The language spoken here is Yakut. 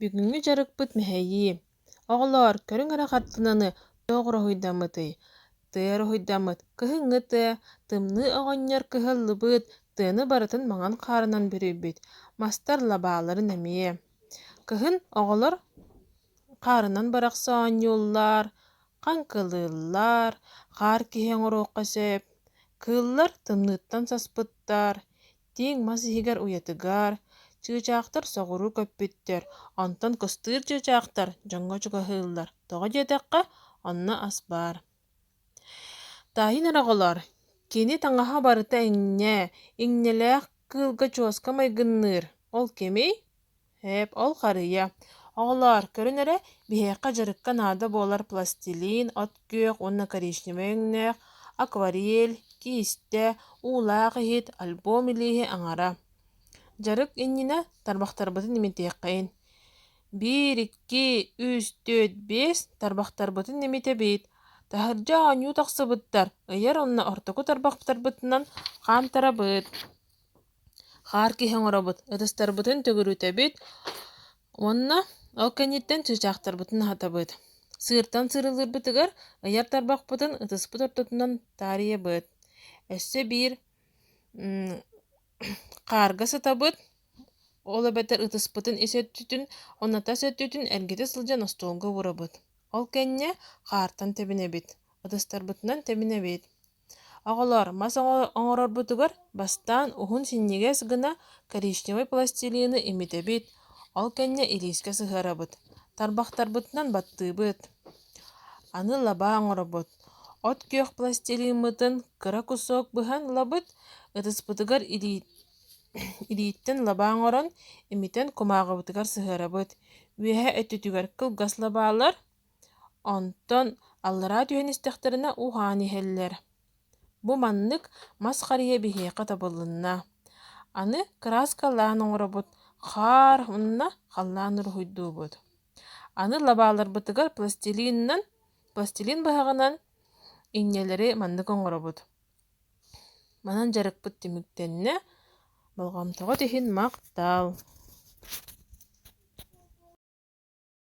Бүгүҥҥү дьарыкпыт мэһэйии. Оҕолоор, көрүҥ эрэ хартыынаны туох уруһуйдаммытый? Тыа уруһуйдаммыт, кыһыҥҥы тыа, тымныы оҕонньор кыһыллыбыт, тыаны барытын маҥан хаарынан бүрүйбүт, мастар лабааларын эмиэ. Кыһын оҕолор хаарынан бырахса оонньууллар, хаҥкылыыллар, хаар киһи оҥоруохха сөп. Кыыллар тымныыттан саспыттар, Тииҥ мас иһигэр уйатыгар, чыычаахтар соҕуруу көппүттэр, онтон кыстыыр чыычаахтар дьоҥҥо чугаһыыллар, тоҕо диэтэххэ, онно ас баар. Таайын эрэ оҕолоор, кини таҥаһа барыта иҥнэ, иҥнэлээх кыылга чуоска майгынныыр, ол кимий? Ээп, ол харыйа. Оҕолоор, көрүн эрэ, биһиэхэ дьарыкка наада буолар пластилин, от күөх уонна коричневай өҥнөөх, акварель, киистэ, уулаах иһит, альбом илииһи аҥара. Дьарык иннинэ тарбахтарбытын имитиэххэйин. Биир, икки, үс, түөрт, биэс тарбахтарбытын имитэбит. Таһырдьа оонньуу тахсыбыттар, ыйар уонна ортоку тарбахтарбытынан хаамтарабыт. Хаар киһи оҥоробут, ытыстарбытын төгүрүтэбит уонна ол кэнниттэн чыычаахтарбытын аһатабыт. Сыыртан сырылыырбытыгар ыйар тарбахпытын ытыспыт ортотунан таарыйабыт. Өссө биир хаарга сытабыт, ол эбэтэр ытыспытын ис өттүтүн уонна тас өттүтүн эргитэ сылдьан остуолга уурабыт. Ол кэннэ хаартан тэбинэбит, ытыстарбытынан тэбинэбит. Оҕолоор, мас оҥорорбутугар бастаан уһун синньигэс гына коричневай пластилины имитэбит, ол кэннэ илиискэ сыһыарабыт, тарбахтарбытынан баттыыбыт. Аны лабаа оҥоробут. От күөх пластилиммытын кыра кусок быһан ылабыт, ытыспытыгар илииттэн лабаа оҥорон, имитэн кумааҕыбытыгар сыһыарабыт. Үөһэ өттүтүгэр кылгас лабаалар, Онтон аллараа түһэн истэхтэринэ уһаан иһэллэр. Бу маннык мас харыйа биһиэхэ табылынна. Аны кырааскалаан оҥоробут, хаар уонна халлаан уруһуйдуубут. Аны лабааларбытыгар пластилинынан, пластилин быһаҕынан инньэлэри маннык оҥоробут. Манан дьарыкпыт түмүктэннэ. Болҕомтоҕут иһин махтал!